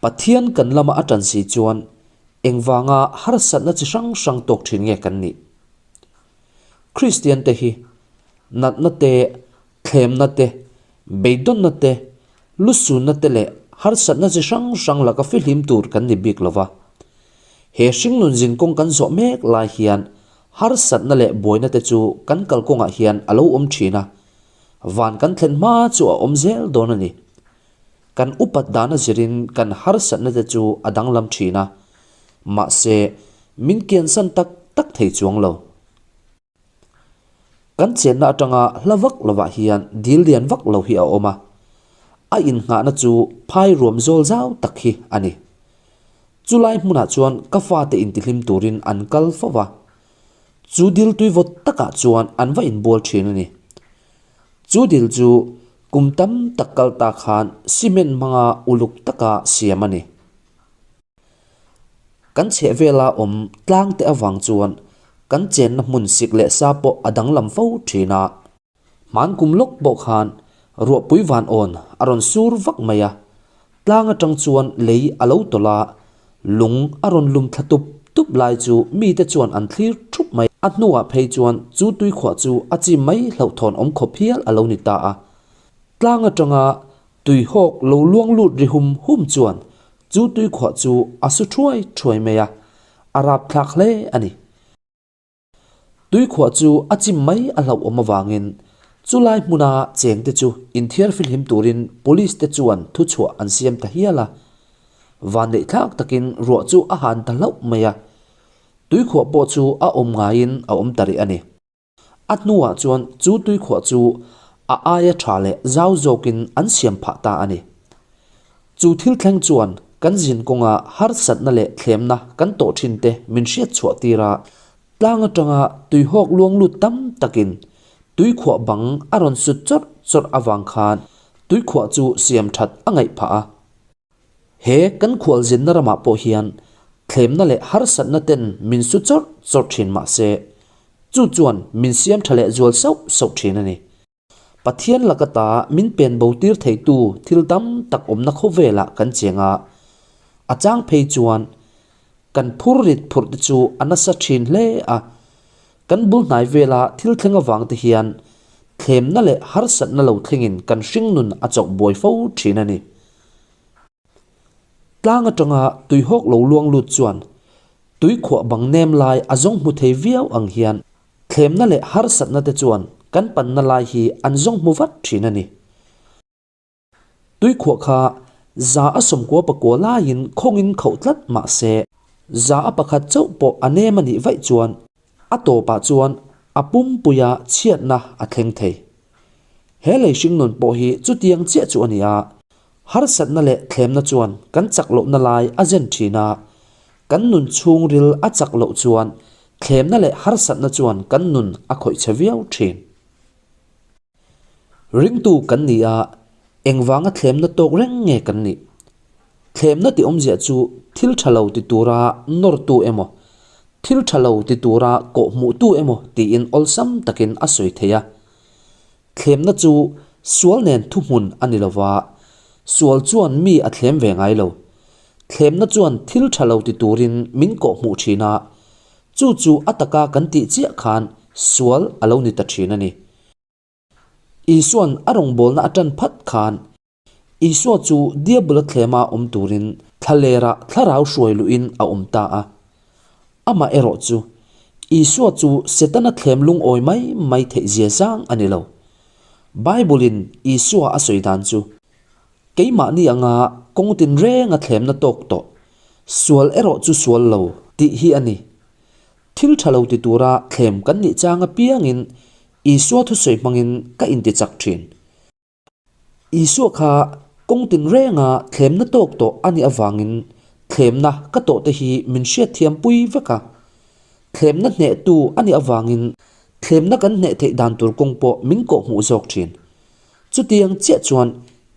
Pathian kan lama a ṭan si chuan engvanga harsatna chi hrang hrang tawk ṭhin nge kan nih? Kristiante hi natna te, thlemna te, beidawnna te, lusunna te leh harsatna chi hrang hrang laka fihlim tur kan ni bik lo va. He hringnun zinkawng kan zawh mek lai hian harsatna leh buaina te chu kan kalkawngah hian a lo awm thin a, van kan thlen hma chu a awm zel dawn a ni. Kan upat dana zirin kan harsatna te chu a danglam thin a, mahse min kiansan tak tak thei chuang lo. Kan chenna atanga hla vak lovah hian dil lian vak lo hi a awm a, a innghahna chu phai ruam zawl zau tak hi a ni. Chulai hmunah chuan ka fate intihlim turin an kal fo va, chu dil tui vawt takah chuan an va inbual thin a ni. Chu dil chu kum tam tak kal ta khan cement hmanga uluk taka siam a ni. Kan chheh vela awm tlang te avang chuan kan chenna hmun sik leh sa pawh a danglam fo thin a. Hman kum lawk pawh khan ruahpui van awn a rawn sur vak mai a, tlang atang chuan lei a lo tawlh a, lung a rawn lum thla tup tup lai chu mite chuan an thlir thup mai. A hnuah phei chuan chu tuikhuah chu a chim mai hlauhthawn awm khawp hial a lo ni ta a. Tlang atanga Tuihawk lo luang lut ri hum hum chuan chu tuikhuah chu a su thuai thuai mai a, a rapthlak hle a ni. Tuikhuah chu a chim mai a hlauhawm avangin chulai hmuna chengte chu inthiar fihlim turin police te chuan thuchhuah an siam ta hial a. Vanneihthlak takin ruah chu a han ta hlauh mai a, tuikhuah pawh chu a awm ngaiin a awm ta rih a ni. A hnuah chuan chu tuikhuah chu a aia tha leh zau zawkin an siam phah ta a ni. Chu thil thleng chuan kan zin kawnga harsatna leh thlemna kan tawh thin te min hriat chhuah tir a, tlang atanga tuihawk luang lut tam takin tuikhuah bang a rawn sut chawrh chawrh avang khan tuikhuah chu siam that a ngaih phah a. He kan khualzinna ramah pawh hian thlemna leh harsatna ten min su chawrh chawrh thin mah se, chu chuan min siam tha leh zual sauh sauh thin a ni. Pathian laka ta min pen bo tir theitu thil tam tak awmna khawvelah kan cheng a, a chang phei chuan kan phur rit phurh te chu a nasa thin hle a, kan bul hnai vela thil thleng avang te hian thlemna leh harsatna lo thlengin kan hringnun a chawk buai fo thin a ni. Tlang atanga tuihawk lo luang lut chuan tuikhuah bang nem lai a zawng hmu thei viau ang hian thlemna leh harsatna te chuan kan panna lai hi an zawng hmu vat thin a ni. Tuikhuah kha za a sawmkua pakua laiin khawngin khauh tlat mah se za a pakhat chauh pawh a nem a nih vaih chuan a tawpah chuan a pumpuia chhiatna a thleng thei. He lei hringnun pawh hi chutiang chiah chu a ni a, harsatna leh thlemna chuan kan chak lohna lai a zen thin a, kan nun chhungril a chak loh chuan thlemna leh harsatna chuan kan nun a khawih chhe viau thin. Ringtu kan ni a, engvanga thlemna tawk reng nge kan nih? Thlemna tih awmzia chu thil tha lo ti tura nawrtu emaw, thil tha lo ti tura kawhhmuhtu emaw tiin awlsam takin a sawi thei a. Thlemna chu sual nen thuhmun a ni lova, sual chuan mi a thlem ve ngai lo. Thlemna chuan thil tha lo ti turin min kawhhmuh thin a, chu chu a taka kan tih chiah khan sual a lo ni ta thin a ni. Isua'n a rawngbawlna a tan phat khan Isua chu Diabula thlema awm turin thlalera thlarau hruai luhin a awm ta a. Amah erawh chu, Isua chu Setana thlem lungawi mai mai theih zia zang a ni lo. Bible-in Isua a sawi dan chu, Keimahni anga kawng tinrenga thlemna tawk tawh, sual erawh chu sual lo, tih hi a ni. Thil tha lo ti tura thlem kan nih chang apiangin Isua thusawi hmangin ka intichak thin. Isua kha kawng tinrenga thlemna tawk tawh a nih avangin thlemna ka tawhte hi min hriatthiam pui vek a. Thlemna hnehtu a nih avangin thlemna kan hneh theih dan tur kawng pawh min kawhhmuh zawk thin. Chutiang chiah chuan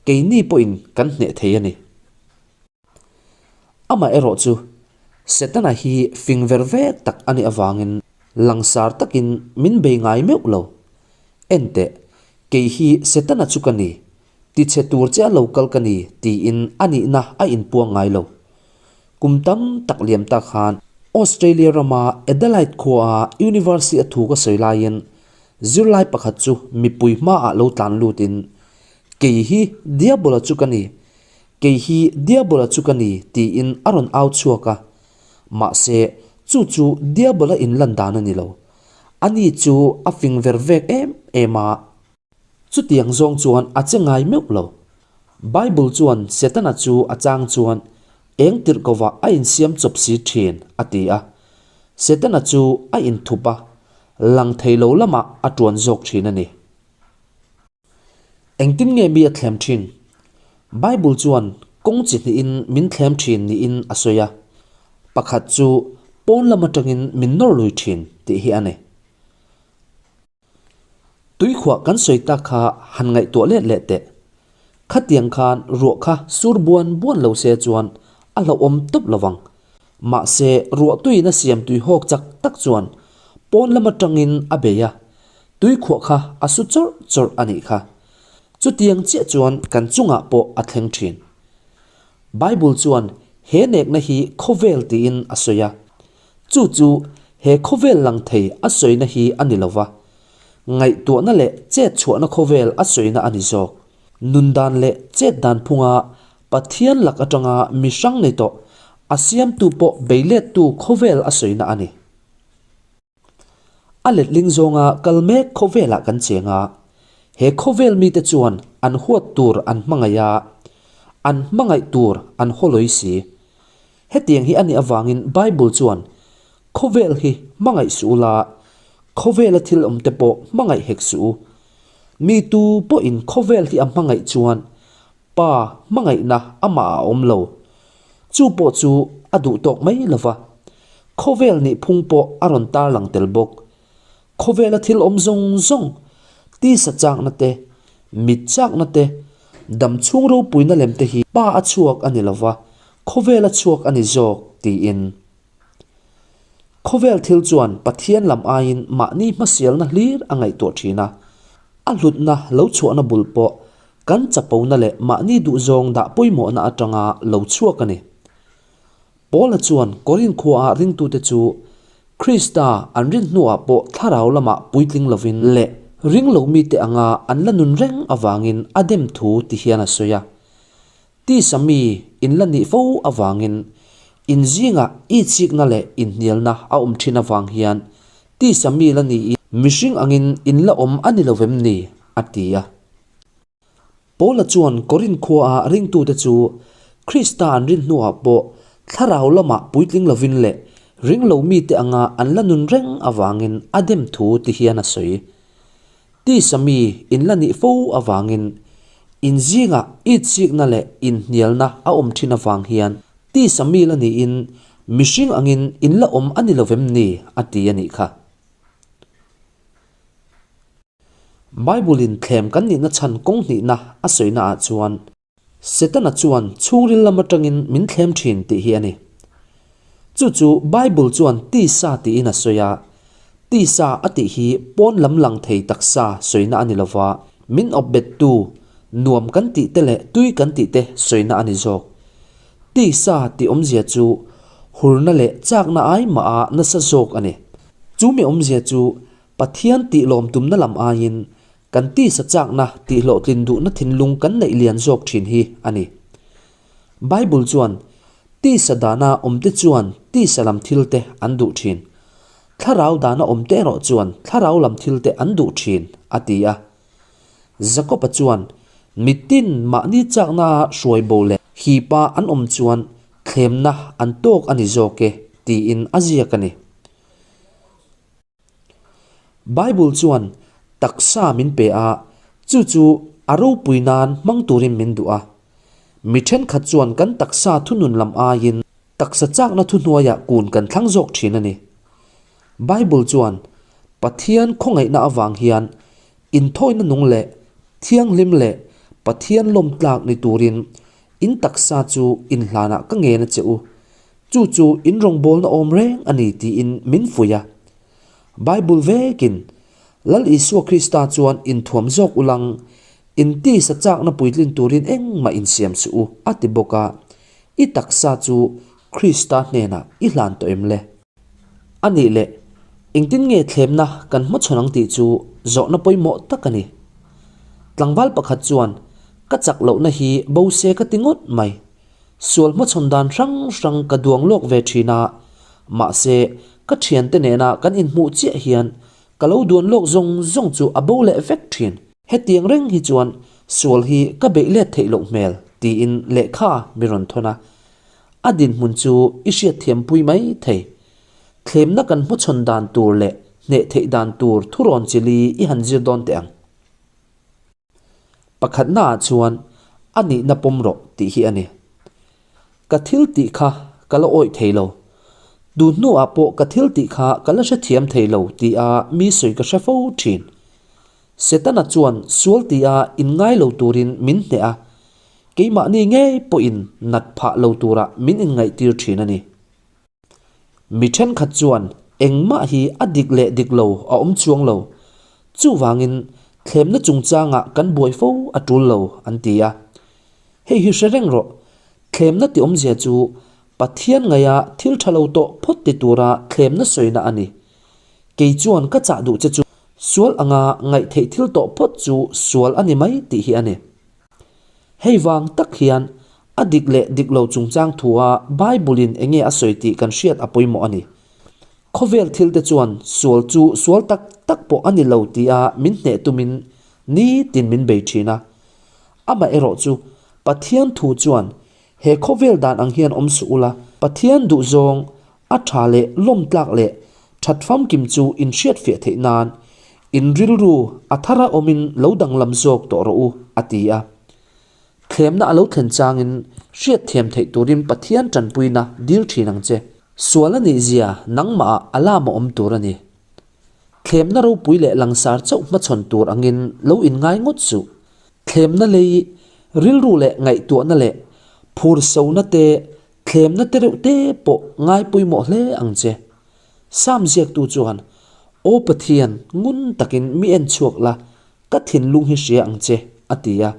keini pawhin kan hneh thei a ni. Amaherawh chu Setana hi fing ver vek tak a nih avangin langsar takin min bei ngai meuh lo. Enteh, kei hi Setana chu ka ni. Tichhe tur che a lo kal ka ni tiin a nihna a inpuang ngai lo. Kum tam tak liam ta khan Australia rama Adelaide khuaa University a thu ka sawi laiin zirlai pakhat chu mipui hmaah lo tlan lutin, Kei hi Diabola chu ka ni, kei hi Diabola chu ka ni tiin a rawn au chhuak a. Mahse, chu chu Diabola inlan dan a ni lo. Ani chu a fing ver vek em em a. Chutiang zawng chuan a che ngai meuh lo. Bible chuan Setana chu a chang chuan eng tirh kovah a insiam chawp si thin a ti a. Setana chu a inthup a, lang thei lo lamah a tuan zawk thin a ni. Engtin nge mi a thlem thin? Bible chuan kawng chi hnihin min thlem thin niin a sawi a. Pakhat chu pawn lam atangin min nawr lui thin tih hi a ni. Tuikhuah kan sawi tak kha han ngaihtuah let leh teh. Khatiang khan ruah kha sur buan buan lo se chuan a hlauhawm tawp lo vang. Mahse ruah tuiin a siam tui hawk chak tak chuan pawn lam atangin a bei a, tuikhuah kha a su chawrh chawrh a nih kha. Chutiang chiah chuan kan chungah pawh a thleng thin. Bible chuan he nekna hi khawvel tiin a sawi a. Chu chu he khawvel lang thei a sawina hi a ni lo va, ngaihtuahna leh chet chhuahna khawvel a sawina a ni zawk. Nun dan leh chet dan phunga Pathian lak atanga mi hrang nei tawh, a siamtu pawh beilettu khawvel a sawina a ni. A letling zawnga kal mek khawvelah kan cheng a, he khawvel mite chuan an huat tur an hmangaih a, an hmangaih tur an hawlawi si. Hetiang hi a nih avangin Bible chuan, Khawvel hi hmangaih suh ula, khawvela thil awmte pawh hmangaih hek suh u. Mi tu pawhin khawvel hi a hmangaih chuan Pa hmangaihna amah a awm lo. Chu pawh chu a duh tawk mai lo va. Khawvel nih phung pawh a rawn tarlang tel bawk. Khawvela thil awm zawng zawng, tisa chakna te, mit chakna te, dam chhung ropuina lem te hi Pa a chhuak a ni lo va, khawvel a chhuak a ni zawk, tiin. Khawvel thil chuan Pathian lam aiin mahni hmasialna hlir a ngaihtuah thin a, a hlutna lo chhuahna bul pawh kan chapona leh mahni duhzawng dah pawimawhna atanga lo chhuak a ni. Paula chuan Korinth khuaah ringtute chu Krista an rin hnuah pawh thlarau lamah puitling lovin leh ring lo mite anga an la nun reng avangin a dem thu ti hian a sawi a. Tisa mi in la nih fo avangin in zingah itsikna leh inhnialna a awm thin avang hian tisa mi la niin mihring angin in la awm a ni lo vem ni? a ti a. Paula chuan Korinth khuaa ringtute chu Krista an rin hnuah pawh thlarau lamah puitling lovin leh ring lo mite anga an la nun reng avangin a dem thu ti hian a sawi. Tisa mi in la nih fo avangin in zingah itsikna leh inhnialna a awm thin avang hian tisa mi la niin mihring angin in la awm a ni lovem ni a ti a nih kha. Bible-in thlem kan nihna chhan kawng hnihna a sawina ah chuan Setana chuan chhungril lam atangin min thlem thin tih hi a ni. Chu chu Bible chuan tisa tiin a sawi a, tisa a tih hi pawn lam lang thei taksa sawina a ni lova, min awp bettu, nuam kan tih te leh tui kan tih te sawina a ni zawk. Tisa tih awmzia chu hurna leh chakna ai mah a nasa zawk a ni. Chu mi awmzia chu Pathian tih lawm tumna lam aiin kan tisa chakna tih hlawhtlin duhna thinlung kan neih lian zawk thin hi a ni. Bible chuan tisa dana awmte chuan tisa lam thilte an duh thin. Thlarau dana awmte erawh chuan thlarau lam thilte an duh thin, a ti a. Jakob-a chuan mitin mahni chakna hruai bo leh hipa an awm chuan thlemna an tawk a ni zawk e, tiin a ziak a ni. Bible chuan taksa min pe a, chu chu a ropui nan hmang turin min duh a. Mi thenkhat chuan kan taksa thunun lam aiin taksa chakna thuhnuaiah kun kan thlang zawk thin a ni. Bible chuan Pathian khawngaihna avang hian inthawina nung leh thianghlim leh Pathian lawmtlak ni turin in taksa chu inhlanah ka ngen a che u. Chu chu in rawngbawlna awm reng a ni tiin min fuih a. Bible vekin, Lal Isua Krista chuan inthuam zawk ulang, In tisa chakna puitlin turin engmah insiam suh u, a ti bawk a. I taksa chu Krista hnenah i hlan tawh em le? A nih leh, engtin nge thlemna kan hmachhawn ang tih chu zawhna pawimawh tak a ni. Tlangval pakhat chuan, Ka chak lohna hi bo se ka ti ngawt mai. Sual hmachhawn dan hrang hrang ka duang lawk ve thin a, mahse, ka thiante nena kan inhmuh chiah hian ka lo duan lawk zawng zawng chu a bo leh vek thin. Hetiang reng hi chuan sual hi ka beih let theih loh hmel, tiin lehkha mi rawn thawn a. A dinhmun chu i hriatthiampui mai thei. Thlemna kan hmachhawn dan tur leh hneh theih dan tur thurawn chili i han zir dawn teh ang. Pakhatnaah chuan a nihna pawm rawh tih hi a ni. Ka thil tih kha ka la awih thei lo. Tun hnuah pawh ka thil tih kha ka la hrethiam thei lo tia mi sawi ka hre fo thin. Setana chuan sual tia inngai lo turin min hneh a, keimahni ngei pawhin nat phah lo tura min inngaihtir thin a ni. Mi thenkhat chuan engmah hi a dik leh dik lo a awm chuang lo, chuvangin thlemna chungchangah kan buai fo a tul lo an ti a. Hei hi hre reng rawh, thlemna ti awmzia chu Pathian ngaia thil tha lo tawh phawt ti tura thlemna sawina a ni. Kei chuan ka chah duh che chu sual anga ngaihtheih thil tawh phawt chu sual a ni mai tih hi a ni. Hei vang tak hian a dik leh dik lo chungchang thua Bible-in eng nge a sawi tih kan hriat a pawimawh a ni. Khawvel thil te chuan sual chu sual tak tak pawh a ni lo tia min hneh tumin nitin min bei thin a. Amaherawh chu Pathian thu chuan he khawvel dan ang hian awm suh ula, Pathian duhzawng a tha leh lawmtlak leh that famkim chu in hriatfiah theih nan in rilru a thara awmin lo danglam zawk tawh rawh u, a ti a. Thlemna a lo thlen changin hriatthiam theih turin Pathian tanpuina dil thin ang che. Sual a nih zia nangmahah a lam a awm tur a ni. Thlemna ropui leh langsar chauh hmachhawn tur angin lo inngai ngawt suh. Thlemna lei rilru leh ngaihtuahna leh phursona te Thlemna te reuh te pawh ngai pawimawh hle ang che. Sam ziaktu chuan, Aw Pathian, ngun takin mi en chhuak la, ka thinlung hi hria ang che, a ti a.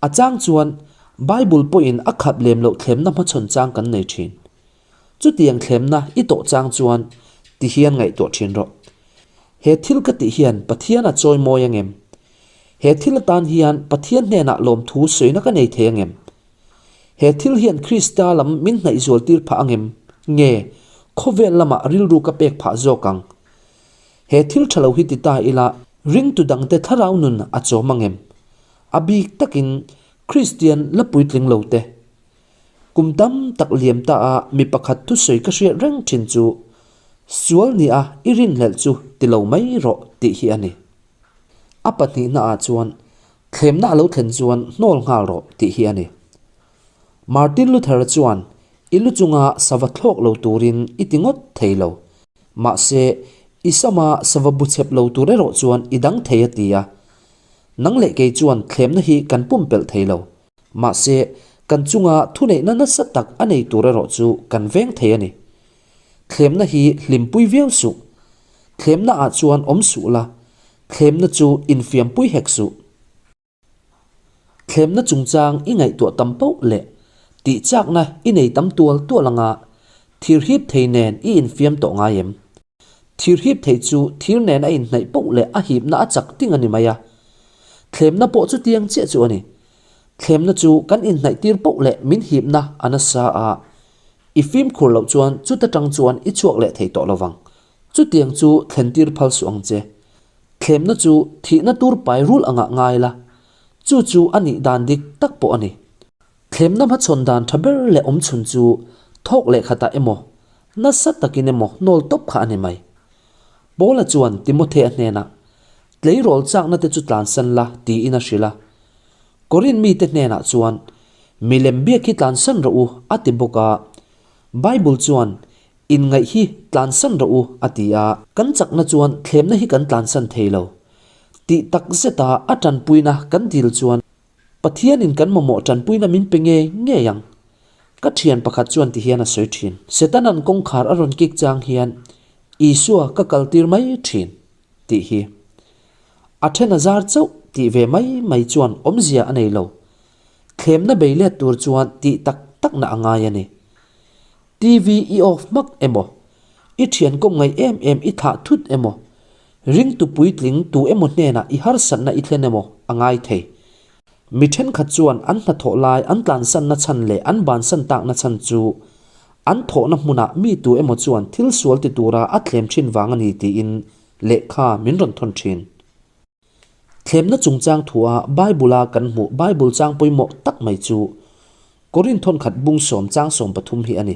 A chang chuan, Bible pawhin a khap lem loh thlemna hmachhawn chang kan nei thin. Chutiang thlemna i tawh chang chuan ti hian ngaihtuah thin rawh. He thil ka tih hian Pathian a chawi mawi angem? He thil atan hian Pathian hnenah lawmthu sawina ka nei thei angem? He thil hian Krista lam min hnaih zual tir phah angem? Nge, khawvel lamah rilru ka pek phah zawk ang? He thil tha lo hi ti ta ila, ringtu dangte thlarau nun a chawm angem? A bik takin Kristian la puitling lo te. Kum tam tak liam ta a mi pakhat thusawi ka hriat reng thin chu, Sual nia i rinhlelh chu ti lo mai rawh tih hi a ni. A pahnihnaah chuan Thlemna a lo thlen chuan hnawl nghal rawh tih hi a ni. Martin Luther chuan i lu chunga sava thlawk lo turin i ti ngawt thei lo. Mahse, i sama sava bu chep lo tur erawh chuan i dang thei a ti a. Nang leh kei chuan thlemna hi kan pumpelh thei lo. Mahse, kan chunga thuneihna nasa tak a nei tur erawh chu kan veng thei a ni. Thlemna hi hlimpui viau suh. Thlemna ah chuan awm suh la, Thlemna chu infiampui hek suh. Thlemna chungchang i ngaihtuah tam poh leh tihchakna i nei tam tual tual anga thir hip thei nen i infiam tawh ngai em? Thir hip thei chu thir nen a inhnaih poh leh a hipna a chak ting a ni mai a. Thlemna pawh chutiang chiah chu a ni. Thlemna chu kan inhnaih tir poh leh min hipna a nasa a, i fimkhur loh chuan chuta tang chuan i chhuak leh thei tawh lovang. Chutiang chu thlentir phal suh ang che. Thlemna chu thihna tur pai rul angah ngai la, chu chu a nih dan dik tak pawh a ni. Thlemna hmachhawn dan tha ber leh awm chhun chu thawk leh khatah emaw, nasa takin emaw hnawl tawp kha a ni mai. Paula chuan Timothea hnenah, Tleirawl chakna te chu tlansan la, tiin a hrilh a. Korin mite hnenah chuan, Milem biak hi tlansan rawh u, a ti bawk a. Bible chuan, Inngaih hi tlansan rawh u, a ti a. Kan chakna chuan thlemna hi kan tlansan thei lo. Tih tak zeta a tanpuina kan dil chuan Pathianin kan mamawh tanpuina min pe ngei ngei ang. Ka thian pakhat chuan ti hian a sawi thin. Setanan kawngkhar a rawn kik chang hian Isua ka kaltir mai thin, tih hi. A then a zar chauh. tih ve mai mai chuan awmzia a nei lo. Thlemna bei let tur chuan tih tak takna a ngai a ni. TV i off hmak emaw, i thian kawm ngaih em em i thlah thut emaw, ringtu puitling tu emaw hnenah i harsatna i thlen emaw a ngai thei. Mi thenkhat chuan an hnathawh lai an tlansanna chhan leh an bansan takna chhan chu an thawhna hmunah mi tu emaw chuan thil sual ti tura a thlem thin vang a ni tiin lehkha min rawn thawn thin. Thlemna chungchang thua Bible-a kan hmuh Bible chang pawimawh tak mai chu Korinth thawnkhat bung sawm chang 13 hi a ni.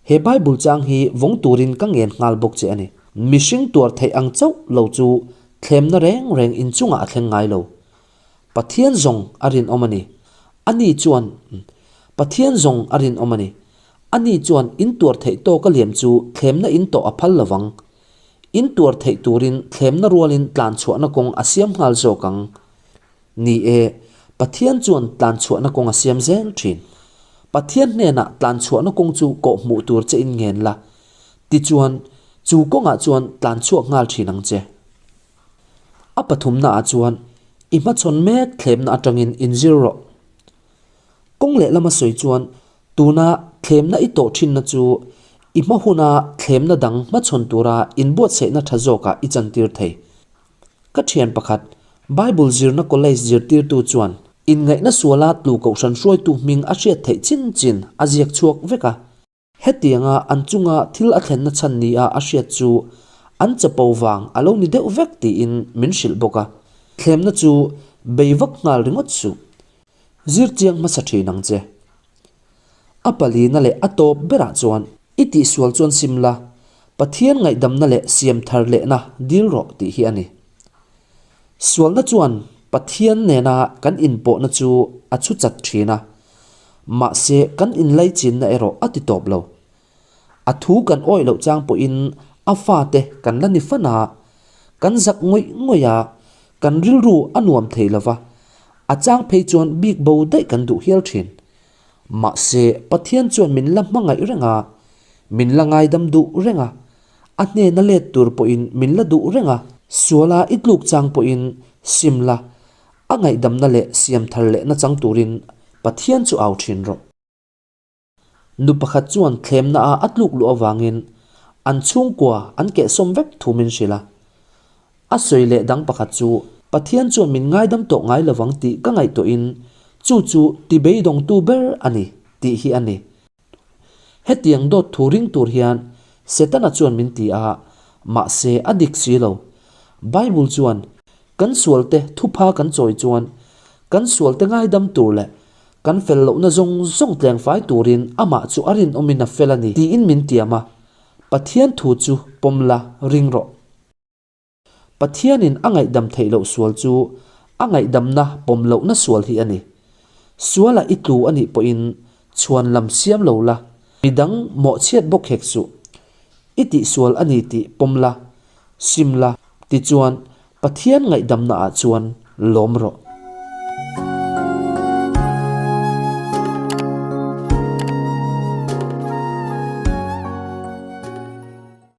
He Bible chang hi vawng turin ka ngen nghal bawk che a ni. Mihring tuar theih ang chauh lo chu thlemna reng reng inchungah a thleng ngai lo. Pathian zawng a rinawm a ni. Ani chuan Pathian zawng a rinawm a ni. Ani chuan in tuar theih tawk a liam chu thlemna in tawh a phal lovang. In tuar theih turin thlemna rualin tlan chhuahna kawng a siam nghal zawk ang. Ni e, Pathian chuan tlan chhuahna kawng a siam zel thin. Pathian hnenah tlan chhuahna kawng chu kawh hmuh tur che in ngen la. Tichuan, chu kawngah chuan tlan chhuak nghal thin ang che. A pathumna ah chuan i hmachhawn mek thlemna atangin inzir rawh. Kawng lehlama sawi chuan tuna thlemna i tawh thinna chu i hma huna thlemna dang hmachhawn tura inbuatsaihna tha zawkah i chantir thei. Ka thian pakhat, Bible zirna college zirtirtu chuan inngaihna suala tlu kohhran hruaitu hming a hriat theih chin chin a ziak chhuak vek a. Hetianga an chunga thil a thlenna chhan nia a hriat chu an chapo vang a lo ni deuh vek tiin min hrilh bawk a. Thlemna chu bei vak nghal ringawt suh. Zir chiang hmasa thin ang che. A palina leh a tawp berah chuan i tihsual chuan sim la, Pathian ngaihdamna leh siam thar lehna dil rawh tih hi a ni. Sualna chuan Pathian nena kan inpawhna chu a chhu chat thin a, mahse kan inlaichinna erawh a ti tawp lo. A thu kan awih loh chang pawhin a fate kan la ni fan a, kan zak ngawih ngawih a, kan rilru a nuam thei lo va, a chang phei chuan bik bo daih kan duh hial thin. Mahse Pathian chuan min la hmangaih reng a, min la ngaidam duh reng a, A hnena let tur pawhin min la duh reng a, suala i tluk chang pawhin sim la, a ngaihdamna leh siam thar lehna chang turin Pathian chu au thin rawh. Nu pakhat chuan thlemna a a tluk luh avangin an chhungkua an kehsawm vek thu min hrilh a. A sawi leh dang pakhat chu Pathian chuan min ngaidam tawh ngai lovang tih ka ngaihtuahin chu chu tibeidawngtu ber a ni tih hi a ni. Hetiang dawt thu ring tur hian Setana chuan min ti a, mahse a dik si lo. Bible chuan kan sualte thupha kan chawi chuan kan sualte ngaidam tur leh kan fel lohna zawng zawng tlengfai turin amah chu a rinawmin a fel a ni tiin min tiam a, Pathian thu chu pawm la ring rawh. Pathianin a ngaihdam theih loh sual chu a ngaihdamna pawm lohna sual hi a ni. Sualah i tlu a nih pawhin chhuan lam siam lo la, midang mawhchhiat bawk hek suh. I tihsual a ni tih pawm la, sim la, tichuan Pathian ngaihdamnaah chuan lawm rawh.